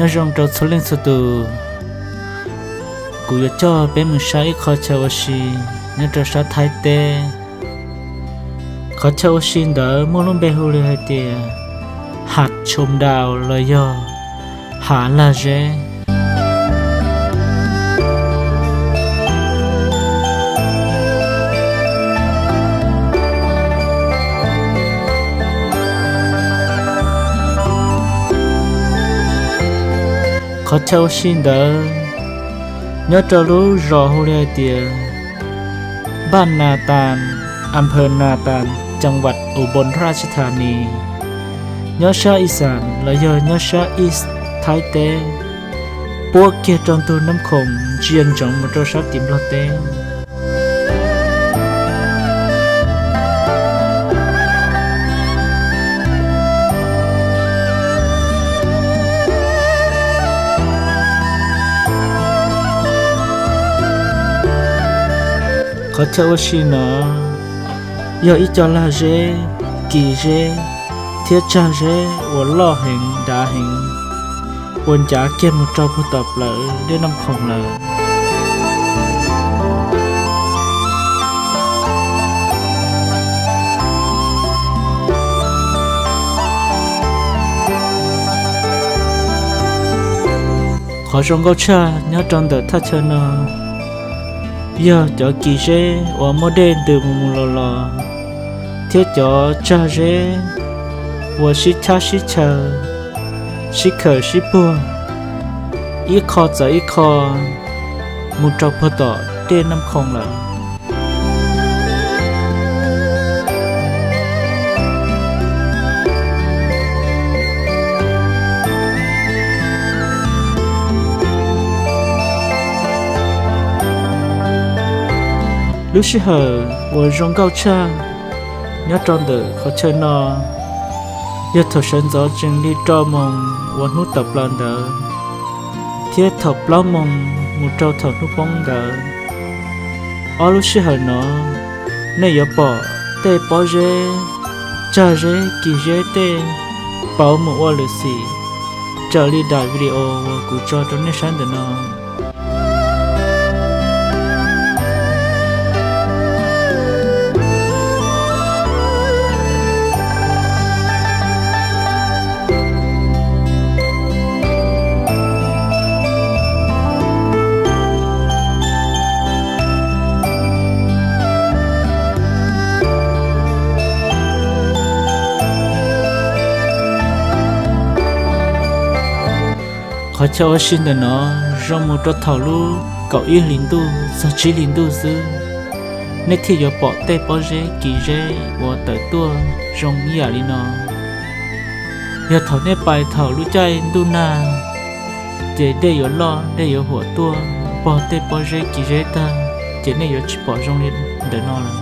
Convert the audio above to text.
Nyob zoo rau txhua leej txhua tus, kuv yuav coj peb mus saib ib qhov chaw ua si nyob rau sab Thaib teb. Qhov chaw ua si ntawd muaj lub npe hu li hais tias Hav Tshoo Dau los yog Hav Lag Zeb. Qhov chaw ua si ntawd nyob rau lub zos hu li hais tias Npaj Nas Tas, Am Phawj Nas Tas, Cee Vam, U Boos Raj Thas Nis, nyob sab Ixas los yog nyob sab East Thaib teb, puab kiag rau ntug Nab Khoom ntsia ntsoov mus rau sab tim Nplog teb. Qhov chaw ua si no yog ib co lag zeb, kis zeb thiab tsag zeb uas loj heev dav heev, uas ncav kiag mus rau puag tom plawv dej Naj Khoom lawm. Qhov zoo nkauj tshaj nyob rau ntawm thaj chaw no yog cov kis zeb uas muaj dej ntws mus mus los los, thiab cov tsag zeb uas sib chab sib chaw, sib khawm sib puag, ib qho txawv ib qho mus rau puag tom dej Naj Khoom lawm. Lub sij hawm uas zoo nkauj tshaj nyob rau ntawm qhov chaw no yog thaum sawv ntxov tsees li rau moos uas hnub tawm plaws ntawd, thiab thaum plaub moos mus rau thaum hnub poob ntawd. Ob lub sij hawm no nej yuav pom tej pob zeb, tsag zeb, kis zeb tej pauv mus ua lwm xim, raws li daim video uas kuv tso rau nej saib ntawm no. Qhov chaw ua si ntawm no zoo mus rau thaum lub kaum ib hlis ntuj txog tsib hlis ntuj xwb, nej thiaj yuav pom tej pob zeb kis zeb uas tawm tuaj zoo ib yam li no. Yog thaum nej pais thaum lub caij ntuj nag, ces dej yuav loj dej yuav huam tuaj pog tej pob zeb kis zeb tag, ces nej yuav tsis pom zoo li ntawm no lawm.